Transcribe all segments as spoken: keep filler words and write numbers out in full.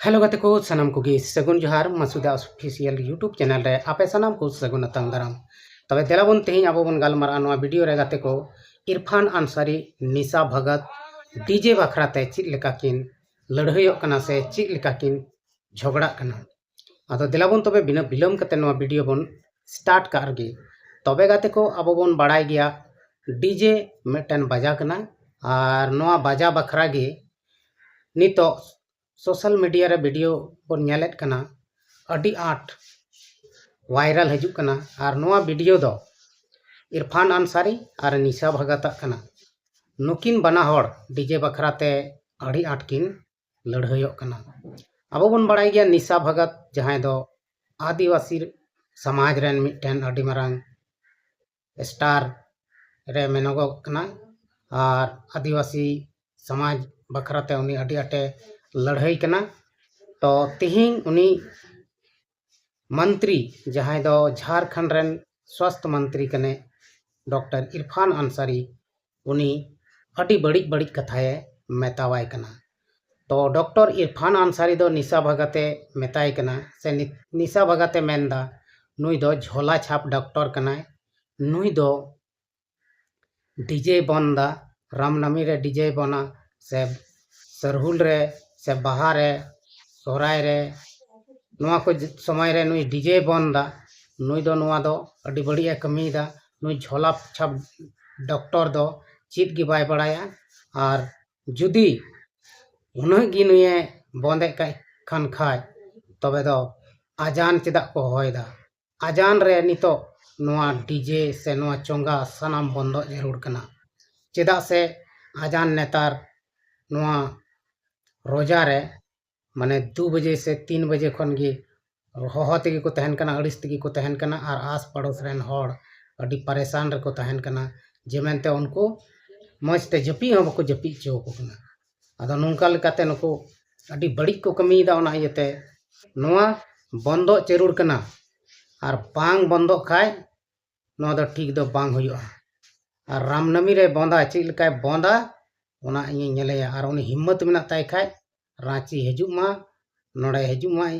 Hello ᱜᱟᱛᱮ ᱠᱚ ᱥᱟᱱᱟᱢ ᱠᱚᱜᱮ ᱥᱟᱹᱜᱩᱱ ᱡᱚᱦᱟᱨ, ᱢᱟᱥᱩᱫᱟ ᱚᱯᱷᱤᱥᱤᱭᱟᱞ YouTube ᱪᱮᱱᱮᱞ ᱨᱮ ᱟᱯᱮ ᱥᱟᱱᱟᱢ ᱠᱚ ᱥᱟᱹᱜᱩᱱ ᱟᱛᱟᱝ ᱫᱟᱨᱟᱢ᱾ ᱛᱚᱵᱮ ᱫᱮᱞᱟ ᱵᱚᱱ ᱛᱮᱦᱮᱧ ᱟᱵᱚ ᱵᱚᱱ ᱜᱟᱞᱢᱟᱨᱟᱜᱼᱟ ᱱᱚᱣᱟ ᱵᱷᱤᱰᱤᱭᱳ ᱨᱮ ᱜᱟᱛᱮ ᱠᱚ, ᱤᱨᱯᱷᱟᱱ ᱟᱱᱥᱟᱨᱤ ᱱᱤᱥᱟ ᱵᱷᱟᱜᱟᱛ ᱰᱤᱡᱮ ᱵᱟᱠᱷᱨᱟ ᱛᱮ ᱪᱮᱫ ᱞᱮᱠᱟ ᱠᱤᱱ ᱞᱟᱹᱲᱦᱟᱹᱭᱚᱜ ᱠᱟᱱᱟ ᱥᱮ ᱪᱮᱫ ᱞᱮᱠᱟ ᱠᱤᱱ ᱡᱷᱚᱜᱽᱲᱟᱜ ᱠᱟᱱᱟ᱾ ᱟᱫᱚ ᱫᱮᱞᱟ ᱵᱚᱱ ᱛᱚᱵᱮ ᱵᱤᱱᱟᱹ ᱵᱤᱞᱚᱢ ᱠᱟᱛᱮ ᱱᱚᱣᱟ ᱵᱷᱤᱰᱤᱭᱳ ᱵᱚᱱ ᱥᱴᱟᱨᱴ ᱠᱟᱜ ᱨᱮᱜᱮ᱾ ᱛᱚᱵᱮ ᱜᱟᱛᱮ ᱠᱚ, ᱟᱵᱚ ᱵᱚᱱ ᱵᱟᱲᱟᱭ ᱜᱮᱭᱟ ᱰᱤᱡᱮ ᱢᱤᱫᱴᱮᱱ ᱵᱟᱡᱟ ᱠᱟᱱᱟ, ᱟᱨ ᱱᱚᱣᱟ ᱵᱟᱡᱟ ᱵᱟᱠᱷᱨᱟ ᱜᱮ ᱱᱤᱛᱚᱜ ᱥᱳᱥᱟᱞ ᱢᱤᱰᱤᱭᱟ ᱨᱮ ᱵᱷᱤᱰᱤᱭᱳ ᱵᱚᱱ ᱧᱮᱞᱮᱫ ᱠᱟᱱᱟ, ᱟᱹᱰᱤ ᱟᱸᱴ ᱵᱷᱟᱭᱨᱟᱞ ᱦᱤᱡᱩᱜ ᱠᱟᱱᱟ᱾ ᱟᱨ ᱱᱚᱣᱟ ᱵᱷᱤᱰᱤᱭᱳ ᱫᱚ ᱤᱨᱯᱷᱟᱱ ᱟᱱᱥᱟᱨᱤ ᱟᱨ ᱱᱤᱥᱟ ᱵᱷᱟᱜᱟᱛᱟᱜ ᱠᱟᱱᱟ᱾ ᱱᱩᱠᱤᱱ ᱵᱟᱱᱟ ᱦᱚᱲ ᱰᱤᱡᱮ ᱵᱟᱠᱷᱨᱟ ᱛᱮ ᱟᱹᱰᱤ ᱟᱸᱴ ᱠᱤᱱ ᱞᱟᱹᱲᱦᱟᱹᱭᱚᱜ ᱠᱟᱱᱟ᱾ ᱟᱵᱚ ᱵᱚᱱ ᱵᱟᱲᱟᱭ ᱜᱮᱭᱟ ᱱᱤᱥᱟ ᱵᱷᱟᱜᱟᱛ ᱡᱟᱦᱟᱸᱭ ᱫᱚ ᱟᱹᱫᱤᱵᱟᱹᱥᱤ ᱥᱚᱢᱟᱡᱽ ᱨᱮᱱ ᱢᱤᱫᱴᱮᱱ ᱟᱹᱰᱤ ᱢᱟᱨᱟᱝ ᱥᱴᱟᱨ ᱨᱮ ᱢᱮᱱᱚᱜᱚᱜ ᱠᱟᱱᱟ, ᱟᱨ ᱟᱹᱫᱤᱵᱟᱹᱥᱤ ᱥᱚᱢᱟᱡᱽ ᱵᱟᱠᱷᱨᱟ ᱛᱮ ᱩᱱᱤ ᱟᱹᱰᱤ ᱟᱸᱴᱮ ᱞᱟᱹᱲᱦᱟᱹᱭ ᱠᱟᱱᱟ᱾ ᱛᱚ ᱛᱤᱦᱤᱧ ᱩᱱᱤ ᱢᱚᱱᱛᱨᱤ, ᱡᱟᱦᱟᱸᱭ ᱫᱚ ᱡᱷᱟᱲᱠᱷᱚᱸᱰ ᱨᱮᱱ ᱥᱣᱟᱥᱛᱷ ᱢᱚᱱᱛᱨᱤ ᱠᱟᱱᱟᱭ, ᱰᱚᱠᱴᱚᱨ ᱤᱨᱯᱷᱟᱱ ᱟᱱᱥᱟᱨᱤ, ᱩᱱᱤ ᱟᱹᱰᱤ ᱵᱟᱹᱲᱤᱡ ᱵᱟᱹᱲᱤᱡ ᱠᱟᱛᱷᱟᱭ ᱢᱮᱛᱟᱣᱟᱭ ᱠᱟᱱᱟ᱾ ᱛᱚ ᱰᱚᱠᱴᱚᱨ ᱤᱨᱯᱷᱟᱱ ᱟᱱᱥᱟᱨᱤ ᱫᱚ ᱱᱤᱥᱟ ᱵᱷᱟᱜᱟᱛᱮ ᱢᱮᱛᱟᱭ ᱠᱟᱱᱟ, ᱥᱮ ᱱᱤ-, ᱱᱤᱥᱟ ᱵᱷᱟᱜᱟᱛᱮ ᱢᱮᱱᱫᱟ, ᱱᱩᱭ ᱫᱚ ᱡᱷᱚᱞᱟ ᱪᱷᱟᱯ ᱰᱚᱠᱴᱚᱨ ᱠᱟᱱᱟᱭ, ᱱᱩᱭ ᱫᱚ ᱰᱤᱡᱮᱭ ᱵᱚᱱᱫᱟ, ᱨᱟᱢᱱᱟᱢᱤ ᱨᱮ ᱰᱤᱡᱮᱭ ᱵᱚᱱᱟ, ᱥᱮ ᱥᱟᱨᱦᱩᱞ ᱨᱮ, ᱥᱮ ᱵᱟᱦᱟ ᱨᱮ, ᱥᱚᱦᱨᱟᱭ ᱨᱮ, ᱱᱚᱣᱟ ᱠᱚ ᱡ-, ᱥᱚᱢᱚᱭ ᱨᱮ ᱱᱩᱭ ᱰᱤᱡᱮᱭ ᱵᱚᱱᱫᱟ᱾ ᱱᱩᱭ ᱫᱚ ᱱᱚᱣᱟ ᱫᱚ ᱟᱹᱰᱤ ᱵᱟᱹᱲᱤᱡ ᱮ ᱠᱟᱹᱢᱤᱭᱮᱫᱟ᱾ ᱱᱩᱭ ᱡᱷᱚᱞᱟ ᱪᱷᱟᱯ ᱰᱚᱠᱴᱚᱨ ᱫᱚ ᱪᱮᱫ ᱜᱮ ᱵᱟᱭ ᱵᱟᱲᱟᱭᱟ᱾ ᱟᱨ ᱡᱩᱫᱤ ᱩᱱᱟᱹᱜ ᱜᱮ ᱱᱩᱭᱮ ᱵᱚᱱᱫᱮᱫ ᱠᱟᱭ ᱠᱷᱟᱱ ᱠᱷᱟᱡ, ᱛᱚᱵᱮ ᱫᱚ ᱟᱡᱟᱱ ᱪᱮᱫᱟᱜ ᱠᱚ ᱦᱚᱦᱚᱭᱮᱫᱟ? ᱟᱡᱟᱱ ᱨᱮ ᱱᱤᱛᱚᱜ ᱱᱚᱣᱟ ᱰᱤᱡᱮ ᱥᱮ ᱱᱚᱣᱟ ᱪᱚᱸᱜᱟ ᱥᱟᱱᱟᱢ ᱵᱚᱱᱫᱚ ᱡᱟᱹᱨᱩᱲ ᱠᱟᱱᱟ᱾ ᱪᱮᱫᱟᱜ ᱥᱮ ᱟᱡᱟᱱ ᱱᱮᱛᱟᱨ ᱱᱚᱣᱟ ᱨᱳᱡᱟ ᱨᱮ, ᱢᱟᱱᱮ ᱫᱩ ᱵᱟᱡᱮ ᱥᱮ ᱛᱤᱱ ᱵᱟᱡᱮ ᱠᱷᱚᱱ ᱜᱮ ᱦᱚᱦᱚ ᱛᱮᱜᱮ ᱠᱚ ᱛᱟᱦᱮᱱ ᱠᱟᱱᱟ, ᱟᱹᱲᱤᱥ ᱛᱮᱜᱮ ᱠᱚ ᱛᱟᱦᱮᱱ ᱠᱟᱱᱟ, ᱟᱨ ᱟᱥ ᱯᱟᱲᱳᱥ ᱨᱮᱱ ᱦᱚᱲ ᱟᱹᱰᱤ ᱯᱟᱨᱮᱥᱟᱱ ᱨᱮᱠᱚ ᱛᱟᱦᱮᱱ ᱠᱟᱱᱟ, ᱡᱮ ᱢᱮᱱᱛᱮ ᱩᱱᱠᱩ ᱢᱚᱡᱽ ᱛᱮ ᱡᱟᱹᱯᱤᱫ ᱦᱚᱸ ᱵᱟᱠᱚ ᱡᱟᱹᱯᱤᱫ ᱦᱚᱪᱚ ᱟᱠᱚ ᱠᱟᱱᱟ᱾ ᱟᱫᱚ ᱱᱚᱝᱠᱟ ᱞᱮᱠᱟᱛᱮ ᱱᱩᱠᱩ ᱟᱹᱰᱤ ᱵᱟᱹᱲᱤᱡ ᱠᱚ ᱠᱟᱹᱢᱤᱭᱮᱫᱟ᱾ ᱚᱱᱟ ᱤᱭᱟᱹᱛᱮ ᱱᱚᱣᱟ ᱵᱚᱱᱫᱚ ᱡᱟᱹᱨᱩᱲ ᱠᱟᱱᱟ, ᱟᱨ ᱵᱟᱝ ᱵᱚᱱᱫᱚᱜ ᱠᱷᱟᱡ ᱱᱚᱣᱟ ᱫᱚ ᱴᱷᱤᱠ ᱫᱚ ᱵᱟᱝ ᱦᱩᱭᱩᱜᱼᱟ᱾ ᱟᱨ ᱨᱟᱢᱱᱟᱢᱤ ᱨᱮ ᱵᱚᱸᱫᱟ, ᱪᱮᱫ ᱞᱮᱠᱟᱭ ᱵᱚᱸᱫᱟ, ᱚᱱᱟ ᱤᱧᱤᱧ ᱧᱮᱞᱮᱭᱟ᱾ ᱟᱨ ᱩᱱᱤ ᱦᱤᱢᱢᱚᱛ ᱢᱮᱱᱟᱜ ᱛᱟᱭ ᱠᱷᱟᱡ ᱨᱟᱸᱪᱤ ᱦᱤᱡᱩᱜ ᱢᱟ, ᱱᱚᱰᱮ ᱦᱤᱡᱩᱜ ᱢᱟᱭ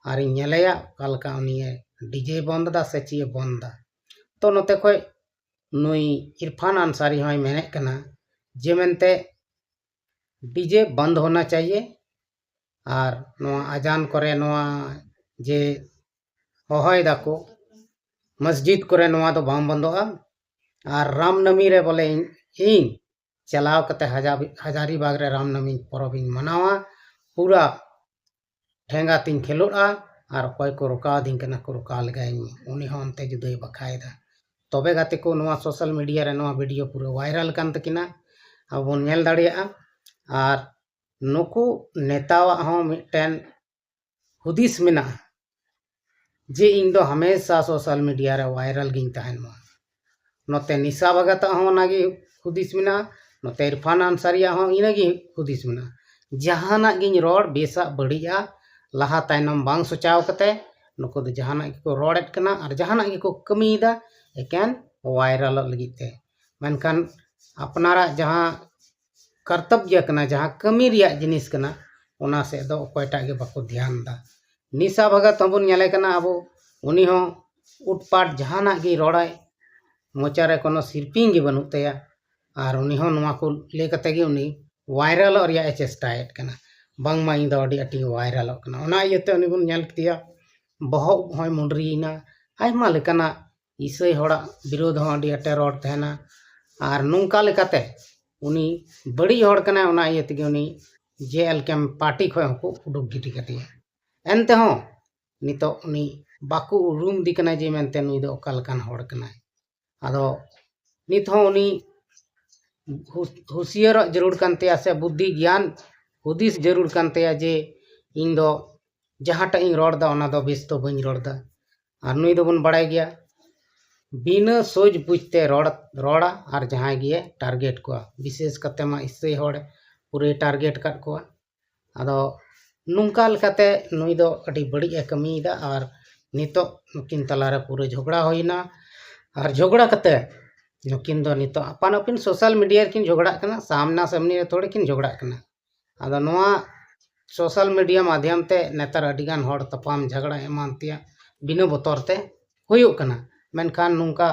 ᱟᱨᱤᱧ ᱧᱮᱞᱮᱭᱟ ᱚᱠᱟ ᱞᱮᱠᱟ ᱩᱱᱤᱭᱮ ᱰᱤᱡᱮ ᱵᱚᱱᱫ ᱮᱫᱟ ᱥᱮ ᱪᱮᱫ ᱮ ᱵᱚᱱᱫ ᱮᱫᱟ᱾ ᱛᱚ ᱱᱚᱛᱮ ᱠᱷᱚᱡ ᱱᱩᱭ ᱤᱨᱯᱷᱟᱱ ᱟᱱᱥᱟᱨᱤ ᱦᱚᱸᱭ ᱢᱮᱱᱮᱫ ᱠᱟᱱᱟ ᱡᱮ ᱢᱮᱱᱛᱮ ᱰᱤᱡᱮ ᱵᱚᱱᱫ ᱦᱳᱱᱟ ᱪᱟᱦᱤᱭᱮ, ᱟᱨ ᱱᱚᱣᱟ ᱟᱡᱟᱱ ᱠᱚᱨᱮ ᱱᱚᱣᱟ ᱡᱮ ᱦᱚᱦᱚᱭ ᱫᱟᱠᱚ ᱢᱚᱥᱡᱤᱫ ᱠᱚᱨᱮ, ᱱᱚᱣᱟ ᱫᱚ ᱵᱟᱝ ᱵᱚᱱᱫᱚᱜᱼᱟ᱾ ᱟᱨ ᱨᱟᱢᱱᱟᱢᱤ ᱨᱮ ᱵᱚᱞᱮ ᱤᱧ, ᱤᱧ ᱪᱟᱞᱟᱣ ᱠᱟᱛᱮ ᱦᱟᱡᱟ-, ᱦᱟᱡᱟᱨᱤᱵᱟᱜᱽ ᱨᱮ ᱨᱟᱢᱱᱟᱢᱤ ᱯᱚᱨᱚᱵᱽ ᱤᱧ ᱢᱟᱱᱟᱣᱟ, ᱯᱩᱨᱟ ᱴᱷᱮᱸᱜᱟ ᱛᱤᱧ ᱠᱷᱮᱞᱳᱰᱼᱟ, ᱟᱨ ᱚᱠᱚᱭ ᱠᱚ ᱨᱚᱠᱟᱣ ᱫᱤᱧ ᱠᱟᱱᱟ ᱠᱚ ᱨᱚᱠᱟᱣ ᱞᱮᱜᱟᱭᱤᱧ, ᱩᱱᱤ ᱦᱚᱸ ᱚᱱᱛᱮ ᱡᱩᱫᱟᱹᱭ ᱵᱟᱠᱷᱟᱭᱮᱫᱟ᱾ ᱛᱚᱵᱮ ᱜᱟᱛᱮ ᱠᱚ, ᱱᱚᱣᱟ social media ᱨᱮ ᱱᱚᱣᱟ video ᱯᱩᱨᱟᱹ viral ᱠᱟᱱ ᱛᱟᱹᱠᱤᱱᱟ, ᱟᱵᱚ ᱵᱚᱱ ᱧᱮᱞ ᱫᱟᱲᱮᱭᱟᱜᱼᱟ᱾ ᱟᱨ ᱱᱩᱠᱩ ᱱᱮᱛᱟᱣᱟᱜ ᱦᱚᱸ ᱢᱤᱫᱴᱮᱱ ᱦᱩᱫᱤᱥ ᱢᱮᱱᱟᱜᱼᱟ ᱡᱮ ᱤᱧ ᱫᱚ ᱦᱟᱢᱮᱥᱟ social media ᱨᱮ viral ᱜᱤᱧ ᱛᱟᱦᱮᱱ ᱢᱟ᱾ ᱱᱚᱛᱮ ᱱᱤᱥᱟ ᱵᱷᱟᱜᱟᱛᱟᱜ ᱦᱚᱸ ᱚᱱᱟᱜᱮ ᱦᱩᱫᱤᱥ ᱢᱮᱱᱟᱜᱼᱟ, ᱱᱚᱛᱮ ᱤᱨᱯᱷᱟᱱ ᱟᱱᱥᱟᱨᱤᱭᱟᱜ ᱦᱚᱸ ᱤᱱᱟᱹᱜᱮ ᱦᱩᱫᱤᱥ ᱢᱮᱱᱟᱜᱼᱟ᱾ ᱡᱟᱦᱟᱱᱟᱜ ᱜᱤᱧ ᱨᱚᱲ, ᱵᱮᱥᱟᱜ ᱵᱟᱹᱲᱤᱡᱼᱟ ᱞᱟᱦᱟ ᱛᱟᱭᱱᱚᱢ ᱵᱟᱝ ᱥᱚᱪᱟᱣ ᱠᱟᱛᱮ ᱱᱩᱠᱩ ᱫᱚ ᱡᱟᱦᱟᱱᱟᱜ ᱜᱮᱠᱚ ᱨᱚᱲᱮᱫ ᱠᱟᱱᱟ ᱟᱨ ᱡᱟᱦᱟᱱᱟᱜ ᱜᱮᱠᱚ ᱠᱟᱹᱢᱤᱭᱮᱫᱟ ᱮᱠᱮᱱ viralᱚᱜ ᱞᱟᱹᱜᱤᱫ ᱛᱮ᱾ ᱢᱮᱱᱠᱷᱟᱱ ᱟᱯᱱᱟᱨᱟᱜ ᱡᱟᱦᱟᱸ ᱠᱟᱨᱛᱚᱵᱽᱡᱚ ᱠᱟᱱᱟ, ᱡᱟᱦᱟᱸ ᱠᱟᱹᱢᱤ ᱨᱮᱭᱟᱜ ᱡᱤᱱᱤᱥ ᱠᱟᱱᱟ, ᱚᱱᱟ ᱥᱮᱫ ᱫᱚ ᱚᱠᱚᱭᱴᱟᱜ ᱜᱮ ᱵᱟᱠᱚ ᱫᱷᱮᱭᱟᱱ ᱮᱫᱟ᱾ ᱱᱤᱥᱟ ᱵᱷᱟᱜᱟᱛ ᱦᱚᱸᱵᱚᱱ ᱧᱮᱞᱮ ᱠᱟᱱᱟ ᱟᱵᱚ, ᱩᱱᱤ ᱦᱚᱸ ᱩᱴᱯᱟᱴ ᱡᱟᱦᱟᱱᱟᱜ ᱜᱮᱭ ᱨᱚᱲᱟᱭ, ᱢᱚᱪᱟ ᱨᱮ ᱠᱳᱱᱳ ᱥᱤᱨᱯᱤᱧ ᱜᱮ ᱵᱟᱹᱱᱩᱜ ᱛᱟᱭᱟ᱾ ᱟᱨ ᱩᱱᱤ ᱦᱚᱸ ᱱᱚᱣᱟ ᱠᱚ ᱞᱟᱹᱭ ᱠᱟᱛᱮ ᱜᱮ ᱩᱱᱤ viralᱚᱜ ᱨᱮᱭᱟᱜ ᱮ ᱪᱮᱥᱴᱟᱭᱮᱫ ᱠᱟᱱᱟ, ᱵᱟᱝᱢᱟ ᱤᱧ ᱫᱚ ᱟᱹᱰᱤ ᱟᱸᱴᱤᱧ viralᱚᱜ ᱠᱟᱱᱟ᱾ ᱚᱱᱟ ᱤᱭᱟᱹᱛᱮ ᱩᱱᱤ ᱵᱚᱱ ᱧᱮᱞ ᱠᱮᱫᱮᱭᱟ, ᱵᱚᱦᱚᱜ ᱦᱚᱸᱭ ᱢᱩᱰᱨᱤᱭᱮᱱᱟ, ᱟᱭᱢᱟ ᱞᱮᱠᱟᱱᱟᱜ ᱤᱥᱟᱹᱭ ᱦᱚᱲᱟᱜ ᱵᱤᱨᱳᱫᱷ ᱦᱚᱸ ᱟᱹᱰᱤ ᱟᱸᱴᱮ ᱨᱚᱲ ᱛᱟᱦᱮᱱᱟ᱾ ᱟᱨ ᱱᱚᱝᱠᱟ ᱞᱮᱠᱟᱛᱮ ᱩᱱᱤ ᱵᱟᱹᱲᱤᱡ ᱦᱚᱲ ᱠᱟᱱᱟᱭ, ᱚᱱᱟ ᱤᱭᱟᱹ ᱛᱮᱜᱮ ᱩᱱᱤ ᱡᱮ ᱮᱞ ᱠᱮᱢᱯ ᱯᱟᱨᱴᱤ ᱠᱷᱚᱱ ᱦᱚᱸᱠᱚ ᱩᱰᱩᱠ ᱜᱤᱰᱤ ᱠᱟᱫᱮᱭᱟ᱾ ᱮᱱᱛᱮᱦᱚᱸ ᱱᱤᱛᱚᱜ ᱩᱱᱤ ᱵᱟᱠᱚ ᱩᱨᱩᱢ ᱮᱫᱮ ᱠᱟᱱᱟ ᱡᱮ ᱢᱮᱱᱛᱮ ᱱᱩᱭ ᱫᱚ ᱚᱠᱟ ᱞᱮᱠᱟᱱ ᱦᱚᱲ ᱠᱟᱱᱟᱭ᱾ ᱟᱫᱚ ᱱᱤᱛ ᱦᱚᱸ ᱩᱱᱤ ᱦᱩ-, ᱦᱩᱥᱤᱭᱟᱹᱨᱚᱜ ᱡᱟᱹᱨᱩᱲ ᱠᱟᱱ ᱛᱟᱭᱟ ᱥᱮ ᱵᱩᱫᱽᱫᱷᱤ ᱜᱮᱭᱟᱱ ᱦᱩᱫᱤᱥ ᱡᱟᱹᱨᱩᱲ ᱠᱟᱱ ᱛᱟᱭᱟ ᱡᱮ ᱤᱧ ᱫᱚ ᱡᱟᱦᱟᱸᱴᱟᱜ ᱤᱧ ᱨᱚᱲ ᱮᱫᱟ ᱚᱱᱟ ᱫᱚ ᱵᱮᱥ ᱫᱚ ᱵᱟᱹᱧ ᱨᱚᱲ ᱮᱫᱟ᱾ ᱟᱨ ᱱᱩᱭ ᱫᱚᱵᱚᱱ ᱵᱟᱲᱟᱭ ᱜᱮᱭᱟ ᱵᱤᱱᱟᱹ ᱥᱚᱡᱽ ᱵᱩᱡᱽ ᱛᱮ ᱨᱚᱲ, ᱨᱚᱲᱟ ᱟᱨ ᱡᱟᱦᱟᱸᱭ ᱜᱮ ᱴᱟᱨᱜᱮᱴ ᱠᱚᱣᱟ, ᱵᱤᱥᱮᱥ ᱠᱟᱛᱮ ᱢᱟ ᱤᱥᱟᱹᱭ ᱦᱚᱲ ᱯᱩᱨᱟᱹᱭ ᱴᱟᱨᱜᱮᱴ ᱟᱠᱟᱫ ᱠᱚᱣᱟ᱾ ᱟᱫᱚ ᱱᱚᱝᱠᱟ ᱞᱮᱠᱟᱛᱮ ᱱᱩᱭ ᱫᱚ ᱟᱹᱰᱤ ᱵᱟᱹᱲᱤᱡ ᱮ ᱠᱟᱹᱢᱤᱭᱮᱫᱟ ᱟᱨ ᱱᱤᱛᱚᱜ ᱱᱩᱠᱤᱱ ᱛᱟᱞᱟᱨᱮ ᱯᱩᱨᱟᱹ ᱡᱷᱚᱜᱽᱲᱟ ᱦᱩᱭᱱᱟ᱾ ᱟᱨ ᱡᱷᱚᱜᱽᱲᱟ ᱠᱟᱛᱮ ᱱᱩᱠᱤᱱ ᱫᱚ ᱱᱤᱛᱚᱜ ᱟᱯᱟᱱ ᱟᱹᱯᱤᱱ social media ᱨᱮᱠᱤᱱ ᱡᱷᱚᱜᱽᱲᱟᱜ ᱠᱟᱱᱟ, ᱥᱟᱢᱱᱟ ᱥᱟᱢᱱᱤ ᱨᱮ ᱛᱷᱚᱲᱮ ᱠᱤᱱ ᱡᱷᱚᱜᱽᱲᱟᱜ ᱠᱟᱱᱟ᱾ ᱟᱫᱚ ᱱᱚᱣᱟ ᱥᱳᱥᱟᱞ ᱢᱤᱰᱤᱭᱟ ᱢᱟᱫᱷᱭᱚᱢ ᱛᱮ ᱱᱮᱛᱟᱨ ᱟᱹᱰᱤᱜᱟᱱ ᱦᱚᱲ ᱛᱟᱯᱟᱢ ᱡᱷᱟᱜᱽᱲᱟ ᱮᱢᱟᱱ ᱛᱮᱭᱟᱜ ᱵᱤᱱᱟᱹ ᱵᱚᱛᱚᱨ ᱛᱮ ᱦᱩᱭᱩᱜ ᱠᱟᱱᱟ, ᱢᱮᱱᱠᱷᱟᱱ ᱱᱚᱝᱠᱟ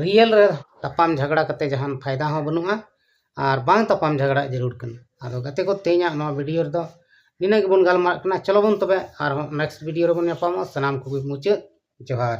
ᱨᱤᱭᱮᱞ ᱨᱮ ᱛᱟᱯᱟᱢ ᱡᱷᱟᱜᱽᱲᱟ ᱠᱟᱛᱮ ᱡᱟᱦᱟᱱ ᱯᱷᱟᱭᱫᱟ ᱦᱚᱸ ᱵᱟᱹᱱᱩᱜᱼᱟ ᱟᱨ ᱵᱟᱝ ᱛᱟᱯᱟᱢ ᱡᱷᱟᱜᱽᱲᱟ ᱡᱟᱹᱨᱩᱲ ᱠᱟᱱᱟ᱾ ᱟᱫᱚ ᱜᱟᱛᱮ ᱠᱚ, ᱛᱮᱦᱮᱧᱟᱜ ᱱᱚᱣᱟ ᱵᱷᱤᱰᱤᱭᱳ ᱨᱮᱫᱚ ᱱᱤᱱᱟᱹᱜ ᱜᱮᱵᱚᱱ ᱜᱟᱞᱢᱟᱨᱟᱜ ᱠᱟᱱᱟ᱾ ᱪᱚᱞᱚ ᱵᱚᱱ ᱛᱚᱵᱮ ᱟᱨᱦᱚᱸ ᱱᱮᱠᱥᱴ ᱵᱷᱤᱰᱤᱭᱳ ᱨᱮᱵᱚᱱ ᱧᱟᱯᱟᱢᱚᱜᱼᱟ᱾ ᱥᱟᱱᱟᱢ ᱠᱚᱜᱮ ᱢᱩᱪᱟᱹᱫ ᱡᱚᱦᱟᱨ᱾